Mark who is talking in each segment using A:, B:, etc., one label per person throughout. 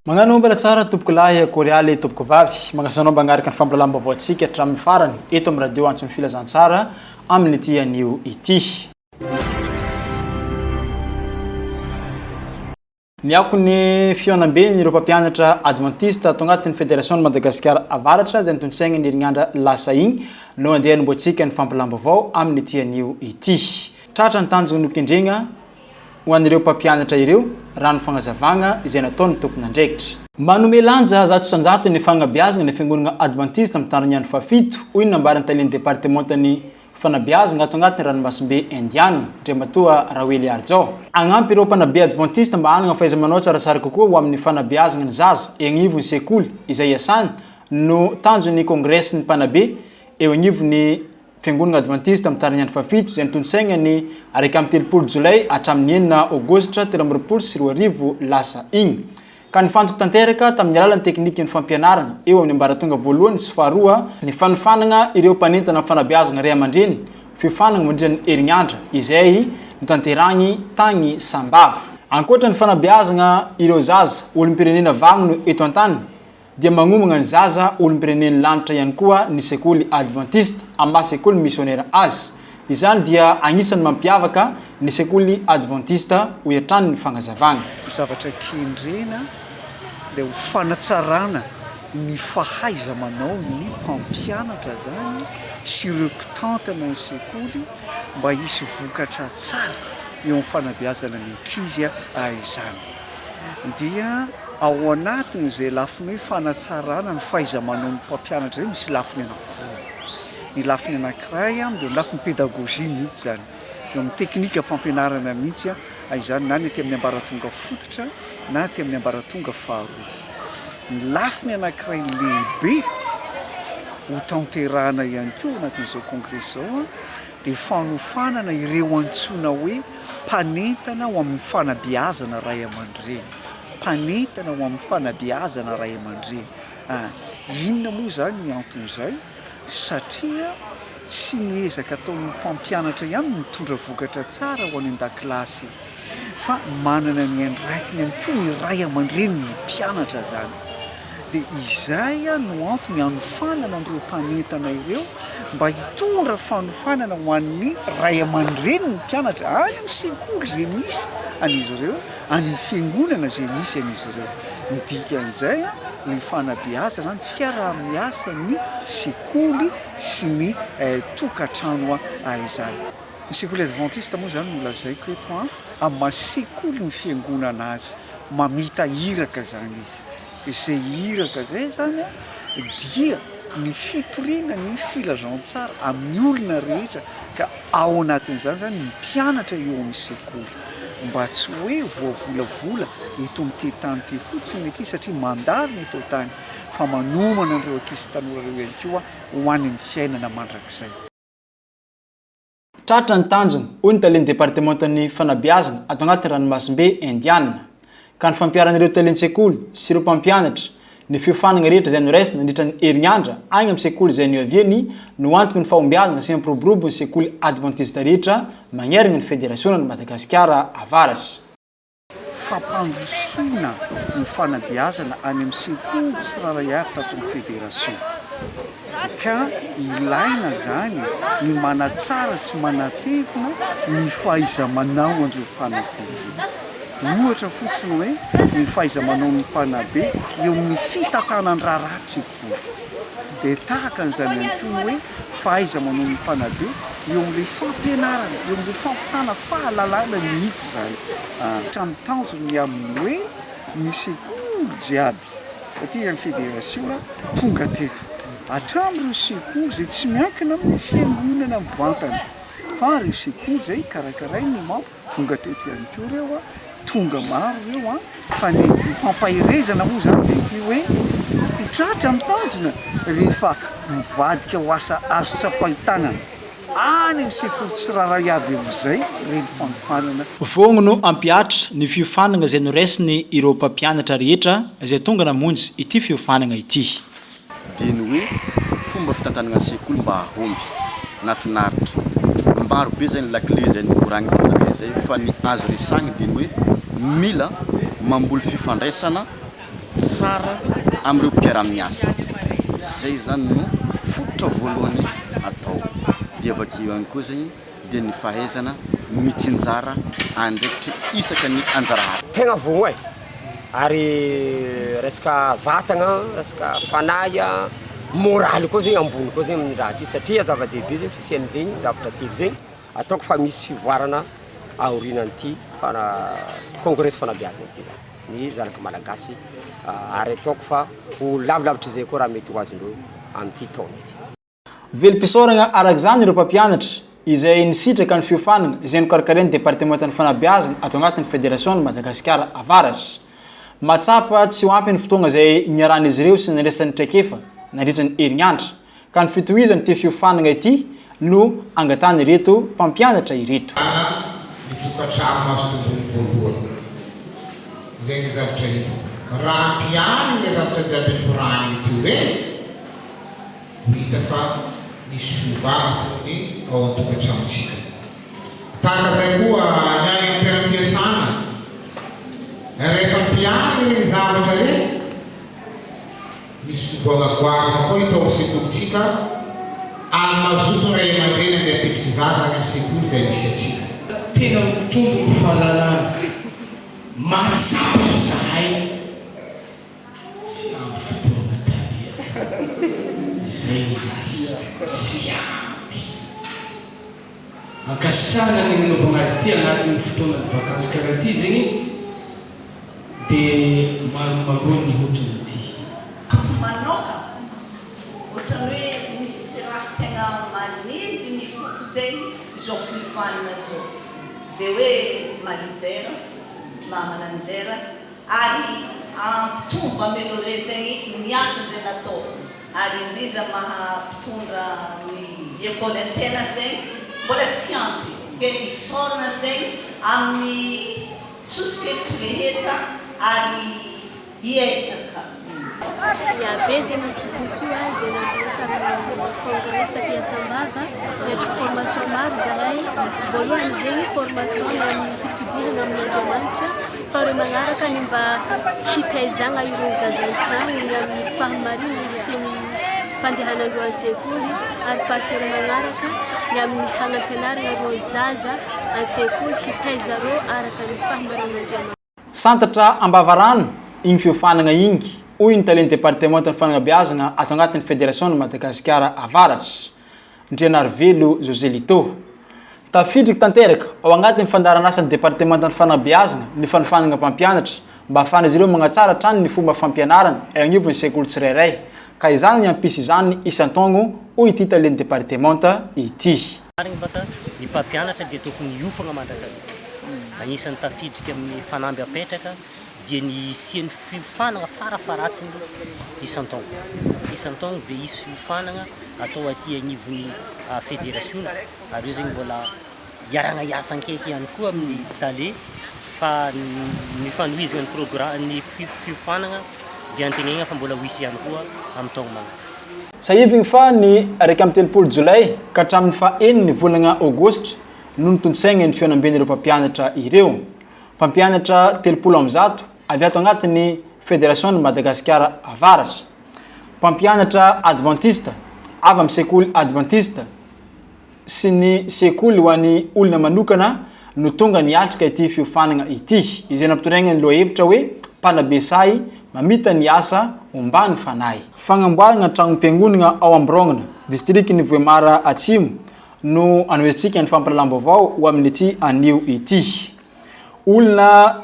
A: Magnano mbala tsara tompoko lahy akory aly tompoko vavy. Magnasa anao mba hagnaraka ny fampahalalam-baovaontsika hatramin'ny farany eto amin'ny radio Antson'ny Filazantsara amin'ity anio ity. Miako ny fihaonamben'ireo mpampianatra advantista ato agnatin'ny Federasion'i Madagasikara Avaratra izay notontosaigny ny herignandra lasa igny no andeha hanombohantsika ny fampilam-baovao amin'ity anio ity. Tratra ny tanjona nokendregna ho an'ireo mpampianatra ireo raha ny fagnazavagna izay nataon'ny tompon'andraikitra. Manome lanja 100% ny fagnabeazagna ny Fiangonagna Advantista Mitarigny Andro Fahafito, hoy ny nambaran'ny talen'ny departemantan'ny Fanabeazagna ato agnatin'ny ranomasimbe Indiana, Andriamatoa Raoely Arjao. Hagnampy ireo mpanabe advantista mba hanagna fahaiza-manao tsaratsara kokoa ho amin'ny fanabeazagna ny zaza eo agnivon'ny sekoly izay iasany no tanjon'ny kongresin'ny mpanabe eo agnivon'ny Fiangonagna Advantista Mitarigny Andro Fahafito izay notontosaigna ny 31 jolay hatramin'ny enina aogositra 2023 lasa igny. Ka nifantoka tanteraka tamin'ny alalan'ny teknikan'ny fampianarana eo amin'ny ambaratonga voalohany sy faharoa ny fanofanana ireo mpanentana amin'ny fanabeazana ray aman-dreny, fiofanana mandritra ny herignandra izay notanterahiny tagny Sambava. Ankoatra ny fanabeazana ireo zaza olom-pirenena vagno eto an-tany, dia magnomagna ny zaza olom-pirenen'ny lanitra ihany koa ny sekoly advantista amin'ny maha sekoly misionera azy. Izany dia agnisan'ny mampiavaka ny sekoly advantista, hoy hatrany ny fagnazavagna.
B: Ny zavatra kendrena dia ho fanatsarana ny fahaiza-manao ny mpampianatra izany sy ireo mpitantana ny sekoly mba hisy vokatra tsara eo amin'ny fanabeazana ny ankizy izany. Dia ao anatin'izay lafiny hoe fanatsarana ny fahaiza-manao ny mpampianatra izay misy lafiny anankiroa. Ny lafiny anankiray dia ny lafiny pédagogie mihitsy izany, eo amin'ny teknika fampianarana mihitsy izany na ny aty amin'ny ambaratonga fototra na aty amin'ny ambaratonga faharoa. Ny lafiny anankiray lehibe ho tanterahana ihany koa ao anatin'izao kongresy izao dia fanofanana ireo antsoina hoe mpanentana ho amin'ny fanabeazana ray aman-dreny, mpanentana ho amin'ny fanabeazana ray aman-dreny. Inona moa izany ny anton'izay? Satria tsy ny ezaka ataon'ny mpampianatra ihany no mitondra vokatra tsara ho any an-dakilasy fa manana ny andraikiny ihany koa ny ray aman-drenin'ny mpianatra izany. Dia izay no antony hanofanana an'ireo mpanentana ireo mba hitondra fanofanana ho an'ny ray aman-drenin'ny mpianatra any amin'ny sekoly izay misy an'izy ireo, any amin'ny fiangonana izay misy an'izy ireo. Ny dikan'izay, ny fanabeazana, ny fiaraha-miasan'ny sekoly sy ny tokantrano izany. Ny sekoly advantista moa izany no lazaiko eto an, amin'ny maha sekolin'ny fiangonana azy, mamita iraka izany izy. Izay iraka izay izany dia ny fitoriana ny filazantsara amin'ny olona rehetra ka ao anatin'izany izany ny mpianatra eo amin'ny sekoly. Mba tsy hoe voavolavola eto amin'ity tany ity fotsiny ny ankizy satria mandalo ny eto an-tany fa manomana an'ireo ankizy tanora ireo ihany koa ho any amin'ny fiainana mandrakizay.
A: Tratra ny tanjona, hoy ny talen'ny departemantan'ny fanabeazana ato anatin'ny ranomasimbe Indiana, ka ny fampiharan'ireo talen-tsekoly sy ireo mpampianatra ny fiofanana rehetra izay noraisina nandritra ny herignandra any amin'ny sekoly izay niaviany no antoky ny fahombiazana sy hampiroborobo ny sekoly advantista rehetra magnerana ny federasionan'i Madagasikara Avaratra.
B: Fampandrosoana ny fanabeazana any amin'ny sekoly tsirairay avy tato amin'ny federation ka ilaina izany ny manatsara sy manatevina ny fahaiza-manao an'ireo mpanabe ireo. Ohatra fotsiny hoe ny fahaiza-manaon'ny mpanabe eo amin'ny fitantanan-draharaha an-tsekoly. Dia tahaka an'izany ihany koa ny hoe fahaiza-manao ny mpanabe eo amin'ilay fampianarana, eo amin'ilay fampitana fahalalana mihitsy izany. Hatramin'ny tanjony ny amin'ny hoe ny sekoly jiaby taty amin'ny federasiona tonga teto, hatramin'ireo sekoly izay tsy miankina amin'ny fiangonana mivantana fa ireo sekoly izay karakarain'ny map. Tonga teto ihany koa ireo an, tonga maro ireo an, fa ny fampaherezana moa izany dia ity hoe ho tratra ny tanjona rehefa mivadika ho asa azo tsapain-tanana any amin'ny sekoly tsirairay avy amin'izay ireny fanofanana.
A: Vonona hampihatra ny fiofanana izay noraisiny ireo mpampianatra rehetra izay tonga namonjy ity fiofanana ity.
C: Dia ny hoe fomba fitantanana sekoly mba hahomby na finaritra. Maro be zay ny lakile izay nikoragny teo anatreha zay fa ny azo resahigny dia ny hoe mila mamboly fifandraisana. tsara amin'ireo mpiara-miasa. Izay izany no fototra voalohany atao. Dia avakeo ihany koa izay dia ny fahaizana mitsinjara andraikitra isaka ny anjara asa.
D: Tegna voa e! Ary resaka vatagna, resaka fanahy, moraly koa zegny ambony koa zegny amin'ny raha ty satria zava-dehibe zegny fisian'izegny zavatra telo zegny, ataoko fa misy fivoarana aorianan'ity fana- kongresy fanabeazana ty zany ny zanaka malagasy ary ataoko fa ho lavilavitr'izay koa raha mety ho azondreo amin'ity taona ity.
A: Velom-pisaorana araka izany ireo mpampianatra izay nisitraka ny fiofanana izay nokarakarain'ny Departemantan'ny Fanabeazana ato anatin'ny Federasion'i Madagasikara Avaratra. Mahatsapa tsy ho ampy ny fotoana izay niarahan'izy ireo sy nandraisany traikefa nandritra ny herinandro ka ny fitohizan'ity fiofanana ity no angatahan'ireto mpampianatra ireto.
E: Ana ny tokantrano mahazo tombony voalohany. Izay ny zavatra hitako. Raha ampiharina ilay zavatra jiaby nikorahiny teo ireny, ho hita fa misy fiovana fony ao an-tokantranontsika. Tahaka izay koa ny any amin'ny toeram-piasana, rehefa ampiharina ireny zavatra ireny, misy fivoahana goavana koa hita ao amin'ny sekolintsika ary mazoto ny ray aman-dreny handeha hapetriky zaza any amin'ny sekoly izay misy antsika.
F: Tena mitombo ny fahalalana. Mahatsapa izahay. Tsy ampy fotoana tale a! Izay ny ahy, tsy ampy. Ankasitrahana ny nanaovagna azy ity agnatin'ny fotoanan'ny vakansy karaha ity zegny dia maromaroa ny hotran'ity.
G: Amiko manokana, ohatran'ny hoe misy raha tegna manindry ny foko zegny izao fiofanana izao, dia hoe maha leader, maha manager, ary hampitombo, améliorer, zegny ny asa izay natao ary indrindra maha mpitondra ny école an-tena zegny mbola tsy ampy ke isaorana zegny amin'ny soso-kevitry rehetra ary hiezaka.
H: Ia be zegny ny tombotsoa izay nahazoana tamin'ny congrès taty Sambava, niatrika formation maro izahay, voalohany zegny formation ny amin'ny hitodihana amin'Andriamanitra, faharoa magnaraka ny mba hitaizagna ireo zaza an-tragno ny amin'ny fahamarinana sy ny fandehanandreo an-tsekoly ary fahatelo magnaraka ny amin'ny hagnampianarana ireo zaza an-tsekoly hitaiza reo araka ny fahamarinan'Andriamanitra.
A: Santatra Ambavarano iny fiofanana iny, hoy ny talen'ny departemantan'ny fanabeazana ato anatin'ny Federasion'i Madagasikara Avaratra, Ndrianarivelo Joselito. Tafiditra tanteraka ao anatin'ny fandaharan'asan'ny departemantan'ny fanabeazana ny fanofanana mpampianatra mba hahafahan'izy ireo manatsara hatrany ny fomba fampianarana eo anivon'ny sekoly tsirairay ka izany ny hampisy izany isan-taogno, hoy ity talen'ny departemanta ity.
I: Marigny baka, ny mpampianatra dia tokony hiofagna mandrakariva. Agnisan'ny tafidriky amin'ny fanamby apetraka dia ny hisian'ny fiofanagna farafaharatsiny isan-taogno. Isan-taogno dia hisy fiofanagna atao aty agnivon'ny federasiona ary io zegny mbola hiarahagna hiasa ankaiky ihany koa amin'ny tale fa ny fanohizagna ny progra- ny fiofanagna dia antegnaigna fa mbola ho hisy ihany koa amin'ny taogno magnaraka.
A: Tsiahiviny fa ny 31 jolay ka hatramin'ny faha enin'ny volana aogositra no notontosaina ny fihaonamben'ireo mpampianatra ireo. Mpampianatra 130 avy ato anatin'ny Federasion'i Madagasikara Avaratra. Mpampianatra advantista avy amin'ny sekoly advantista. sy ny sekoly ho an'ny olona manokana no tonga niatrika ity fiofanana ity, izay nampitondraina ny lohahevitra hoe Mpanabe sahy mamita ny asa omban'ny fanahy. Fagnamboarana tragnom-piangonana ao Ambirongana, distrikan'i Vohemar Atsimo no anohizantsika ny fampahalalam-baovao ho amin'ity anio ity. Olona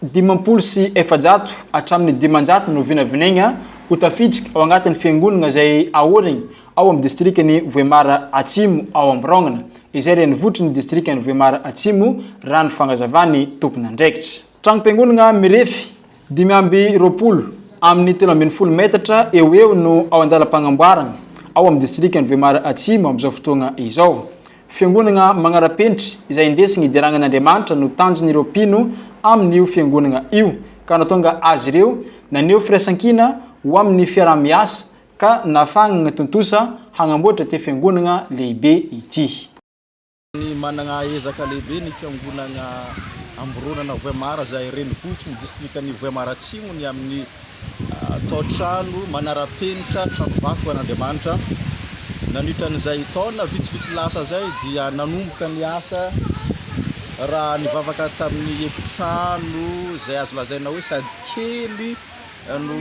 A: 450 hatramin'ny 500 no vinavinaigna ho tafiditra ao agnatin'ny fiangonagna izay aorigny ao amin'ny distrikan'i Vohemar Atsimo ao Ambiraognana, izay renivohitry ny distrikan'i Vohemar Atsimo, raha ny fagnazavan'ny tompon'andraikitra. Tragnom-piangonagna mirefy 25 amin'ny 13 metatra eo ho eo no ao an-dalam-pagnamboaragna ao amin'ny distrikan'i Vohemar Atsimo amin'izao fotoagna izao. Fiangonagna magnara-penitry izay indesigny hideragna an'Andriamanitra no tanjon'ireo mpino amin'io fiangonagna io ka nahatonga azy ireo naneho firaisankina ho amin'ny fiaraha-miasa ka nahafahagna tontosa hagnamboatra ity fiangonagna lehibe ity.
J: Ny managna ezaka lehibe ny fiangonagna Amboronana Vohemar izay renivohitry ny distrikan'i Vohemar Atsimo ny amin'ny. Atao trano manara-penitra, trano vato ho an'Andriamanitra. Nandritra an'izay taona vitsivitsy lasa izay dia nanomboka ny asa raha nivavaka tamin'ny efitrano izay azo lazaina hoe sady kely no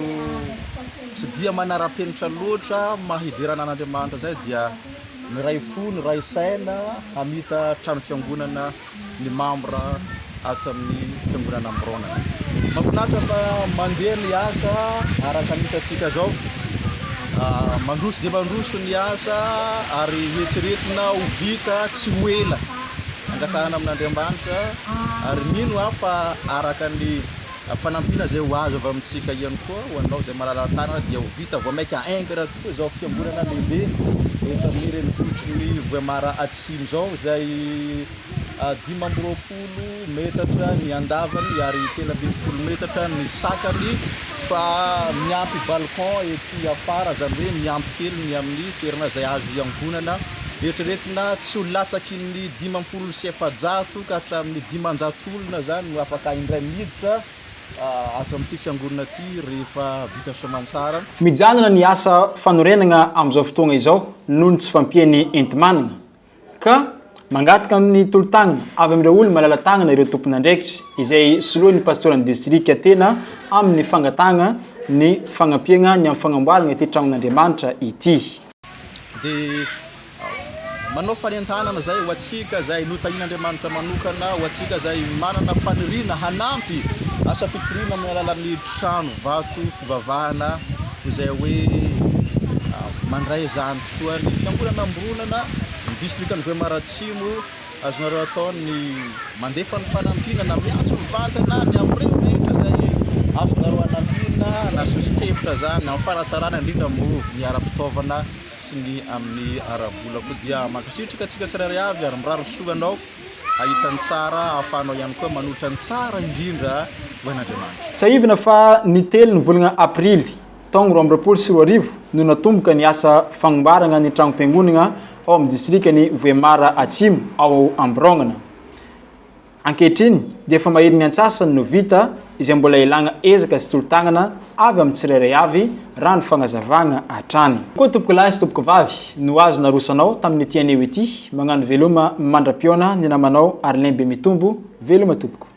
J: tsy dia manara-penitra loatra maha hiderana an'Andriamanitra izay dia niray fo, niray saina hamita trano fiangonana ny mambra ato amin'ny fiangonana Amboronana. Mahafinaritra fa mandeha ny asa araka ny hitantsika zao. Mandroso dia mandroso ny asa ary hoeritreretina ho vita tsy ho ela. Angatahana amin'Andriamanitra ary mino aho fa araka ny fanampiana izay ho azo avy amintsika ihany koa ho anao izay malala-tanana dia ho vita vao mainka haingana tokoa izao fiangonana lehibe eto amin'ny renivohitry ny Vohemar Atsimo izao izay 25 metatra ny andavany ary 13 metatra ny sakany fa miampy balcon ety afara izany hoe miampy kely ny amin'ny toerana izay azo iangonana. Eritreretina tsy ho latsaky ny 450 ka hatramin'ny 500 olona izany no afaka indray miditra ato amin'ity fiangonana ity rehefa vita soamantsara.
A: Mijanona ny asa fanorenana amin'izao fotoana izao noho ny tsy fampian'ny enti-manana, ka mangataka ny tolo-tanana avy amin'ireo olo-malala-tanana ireo tompon'andraikitra, izay soloin'ny pastoran'ny distrika tena amin'ny fangatahana ny fagnampiana ny amin'ny fagnamboarana ity tranon'Andriamanitra ity.
J: Dia manao fanentanana izay ho antsika izay notahian'Andriamanitra manokana, ho antsika izay manana faniriana hanampy asa fitoriana amin'ny alalan'ny trano vato fivavahana izay hoe mandray izany tokoa ny fiangonana Amboronana, ny distrikan'i Vohemar Atsimo. Azonareo atao ny mandefa ny fanampiana na miantso mivantana ny amin'ireo rehetra izay azonareo anampiana na soso-kevitra izany amin'ny fanatsarana indrindra moa ny ara-pitaovana sy ny amin'ny ara-bola koa. Dia mankasitraka antsika tsirairay avy ary mirary soa anao hahita ny tsara ahafahanao ihany koa manolotra ny tsara indrindra ho an'Andriamanitra.
A: Tsiahivina fa ny telo ny volana aprily Taogno 2022 no natomboka ny asa fagnombaragna ny tragnom-piangonagna ao amin'ny distrikan'i Vohemar Atsimo ao Ambiraognana. Ankehitriny dia efa maherin'ny antsasany no vita izay mbola ilagna ezaka sy tolo-tagnana avy amin'ny tsirairay avy raha ny fagnazavagna hatrany. Koa tompokolahy sy tompokovavy no azo naroso anao tamin'ity anio ity, magnano veloma mandra-pihaona ny namanao Arlin Bemitombo, veloma tompoko.